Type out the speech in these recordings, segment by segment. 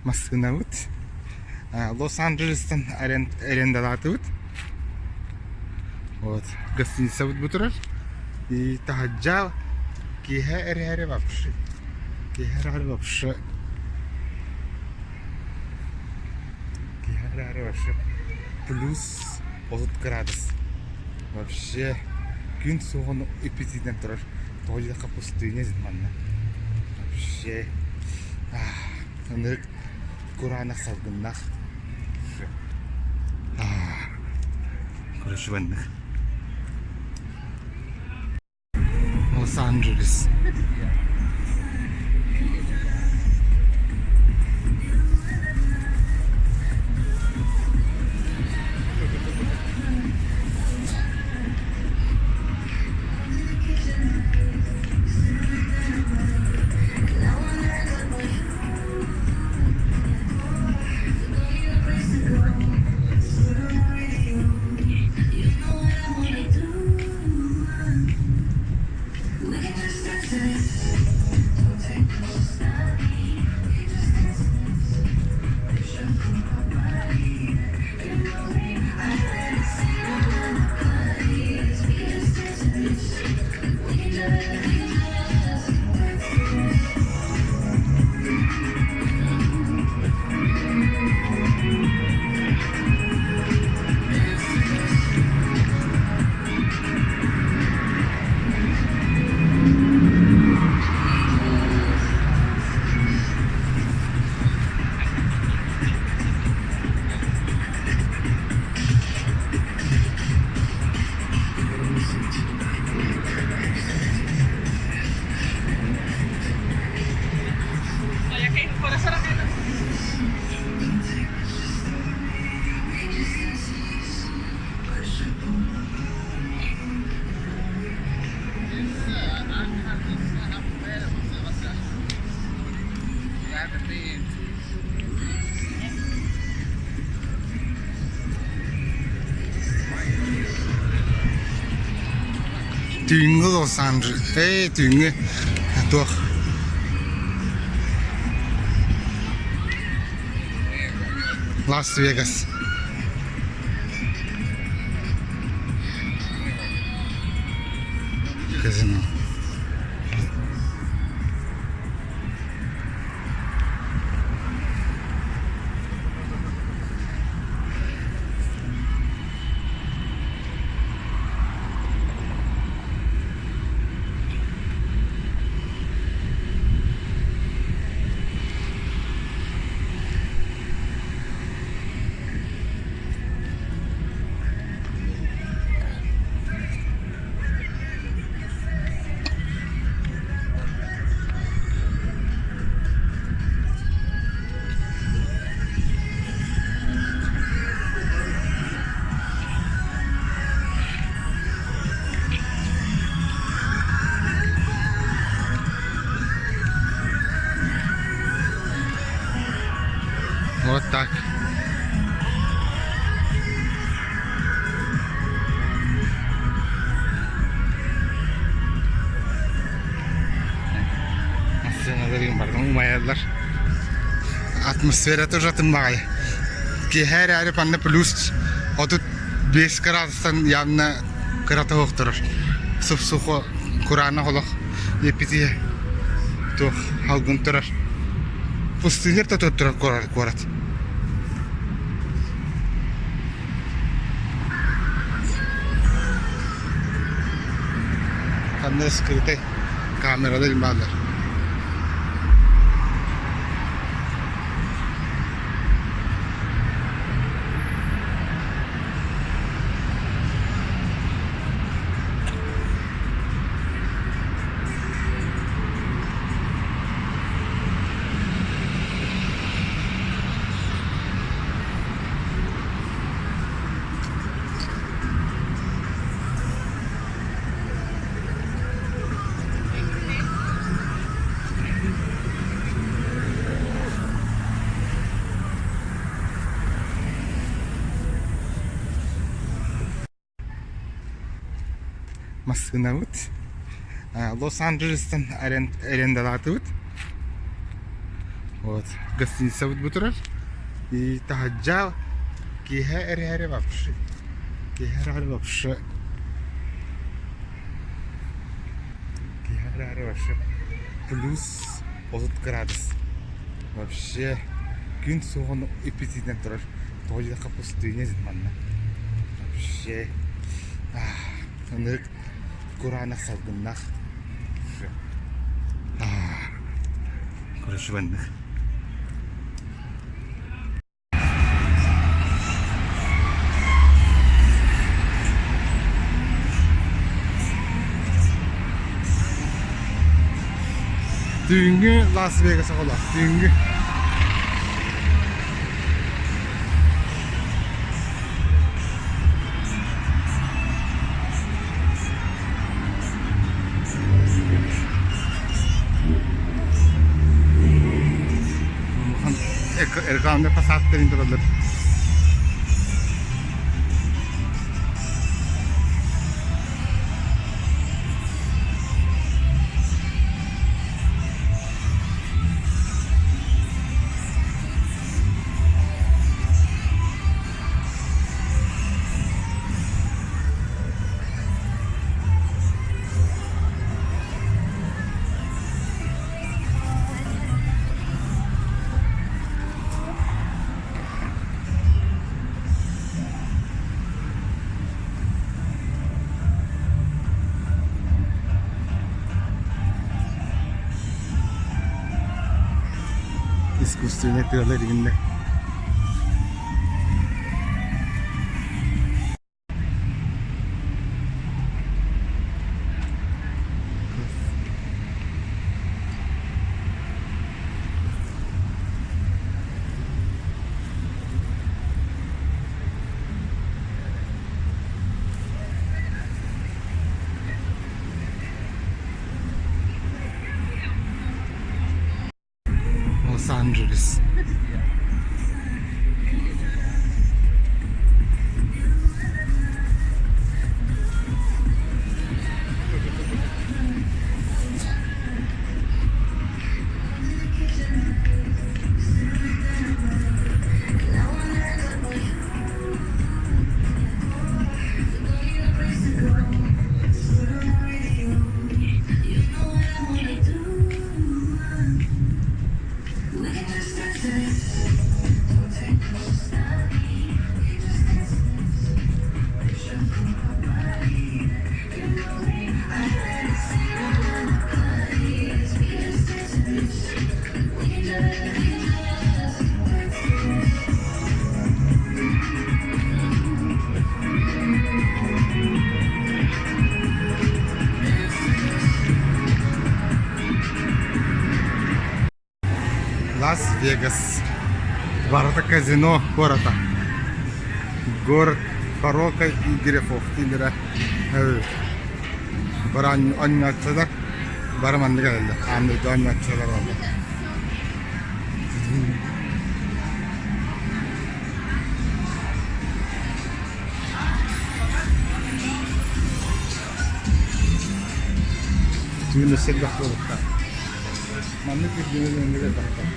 Массыынабыт Лос-Анджелестан арендалаатыбыт. Вот гостиницабыт бу турар. И таһырдьа киэһэ эрээри вообще киэһэ эрээри вообще киэһэ эрээри вообще плюс 30 градус. Вообще күн суоҕун иппитинэн турар. Тоҕо диэтэххэ пустыня манна. Вообще Ынырык кураанах салгыннаах. Короче, маннык. Лос-Анджелес. Түүҥҥү Лос-Анджелес ээ түүҥҥү туох Лас-Вегас казино Вот так. Массыыналарын бардым умайаллар. Атмосферата уже атын баҕайы. Киэһэ эрээри панна плюс 35 градустан явно кырата суохтурар. Суп-сухо кураанах олох епития туох халгын турар. Пустынер да турар куорат. Ханна скрытай камералар бааллар. Массыынабыт Лос-Анджелестан арендалаатыбыт. Вот гостиницабыт бу турар. И таһырдьа киэһэ эрээри вообще киэһэ эрээри вообще киэһэ эрээри вообще плюс 30 градус. Вообще күн суоҕун иппитинэн турар. Тоҕо диэтэххэ пустыня манна. Вообще ынырык кураанах салгыннаах. Короче, маннык. Түүҥҥү Лас-Вегас оҕолор, түүҥҥү. Рекламный фасадтарын тураллар. Искусственнай тыала илигиннэ. Лос-Анджелес. Лас-Вегас. Барыта казино куората. Город порока и грехов дииллэрэ. Бары оонньооччулар бары маннык эрэллэр. Аан дойду оонньооччулар буолла. Түүн өссө элбэх буолуохтаах. Маннык үрдүнэн оннук элбэхтэр.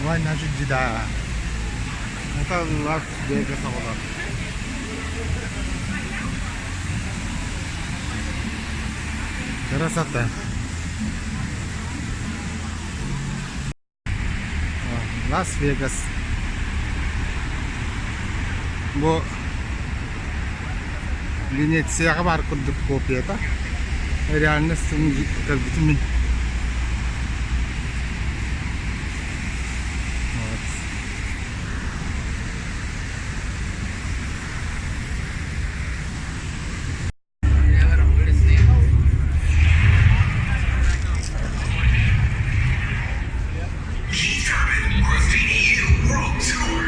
Война жида. Это Лас-Вегас оҕолор. Красота. Лас-Вегас. Бу Венецияҕа баар курдук копията. Реальность көрбүтүм мин. Вот. G-Turbine Graffiti U World Tour.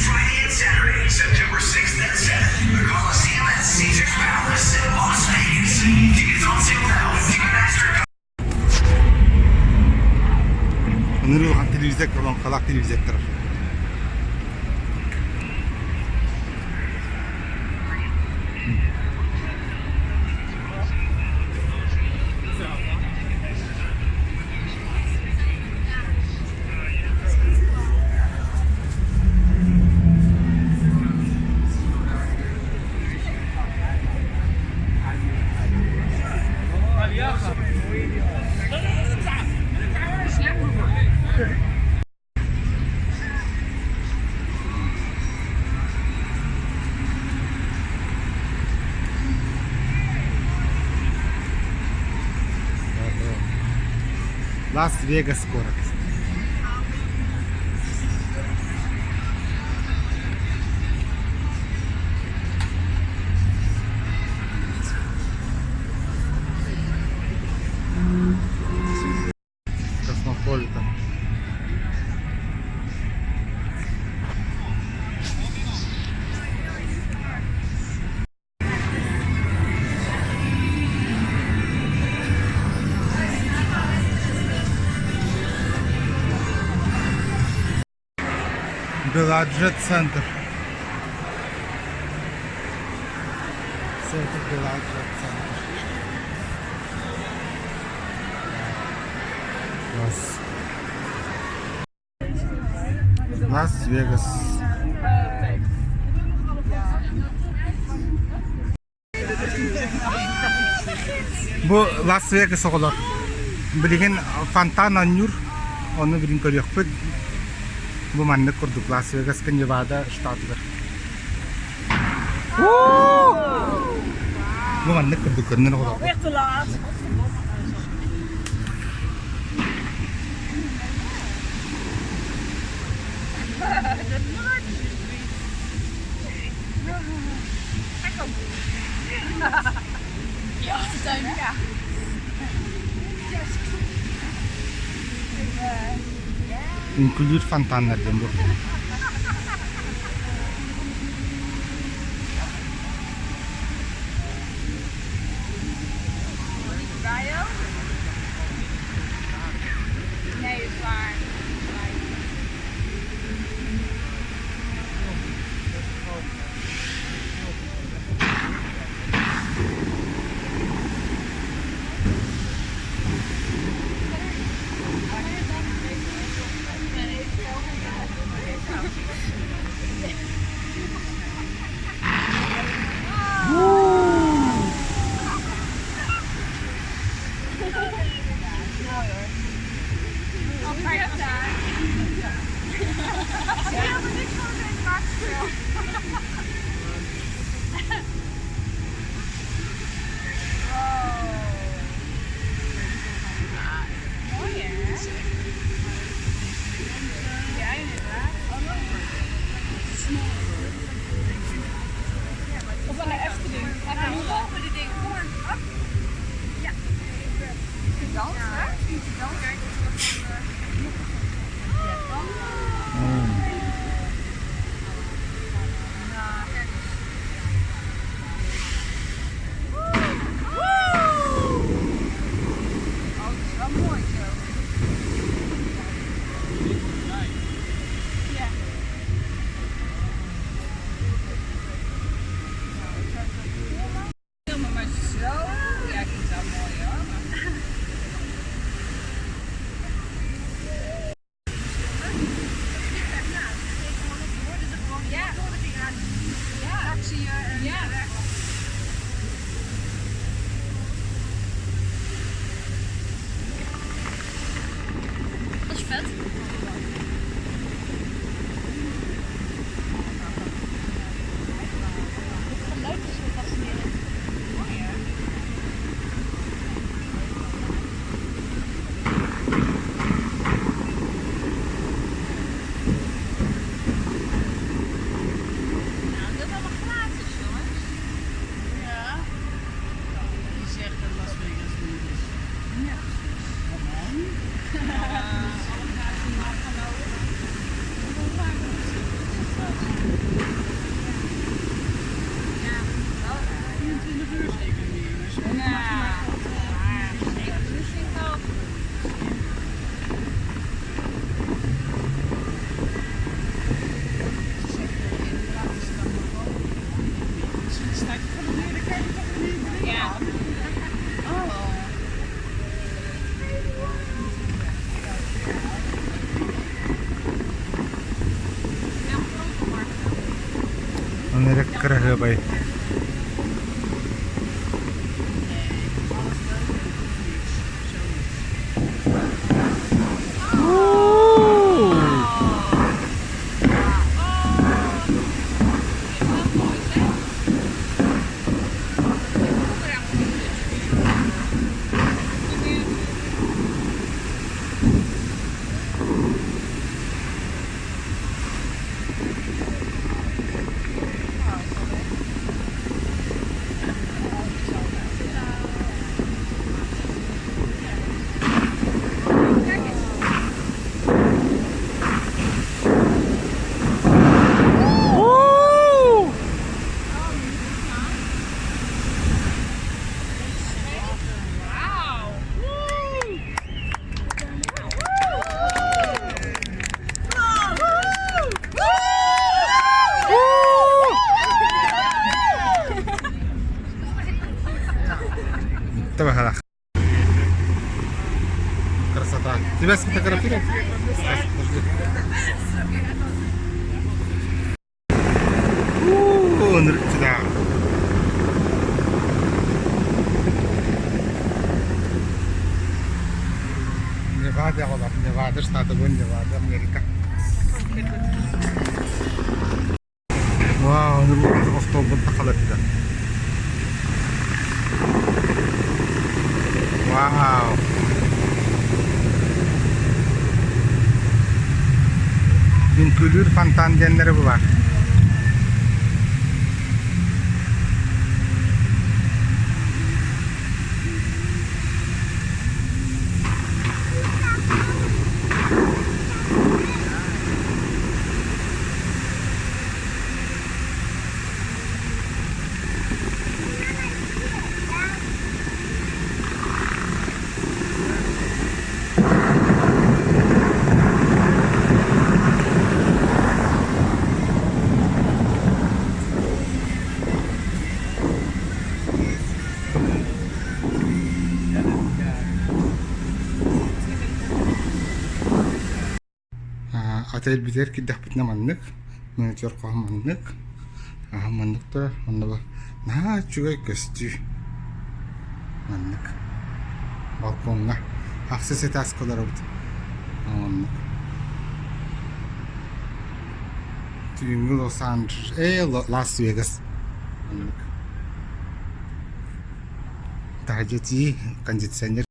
Friday and Saturday, September 6th and 7th, the Coliseum at Caesars Palace in Las Vegas. Телевизор колонкалаах телевизор турар. Лас-Вегас куорат. Космополитен. Беладжет центр. Центр Беладжет центр. Лас. Лас-Вегас. Бу Лас-Вегас оҕолор. Билигин фонтан оонньуур, ону билигин көрүөхпүт. Бу маннык курдук Лас-Вегаска Невада штатыгар. Бу маннык курдук көрүнэр оҕолор. Үҥкүүлүүр фонтаннар диэн бу. Кыраһыабай. Красота. Тебя сфотографировать? Сейчас, подожди. Сюда. Невада, Невада, штата Невада, Америка. Вау, остолбун тахаларга. Вау! Үҥкүүлүүр фонтан диэннэри булар. Отель бүтэр киирдэхпитинэ маннык, менеджер хоһо маннык, аһа маннык турар, онно бу наһаа үчүгэй көстүү маннык балкоҥҥа ахсыс этааска олоробут оннук түүҥҥү Лос-Анджелес ээ Лас-Вегас оннук таһырдьа итии кондиционер.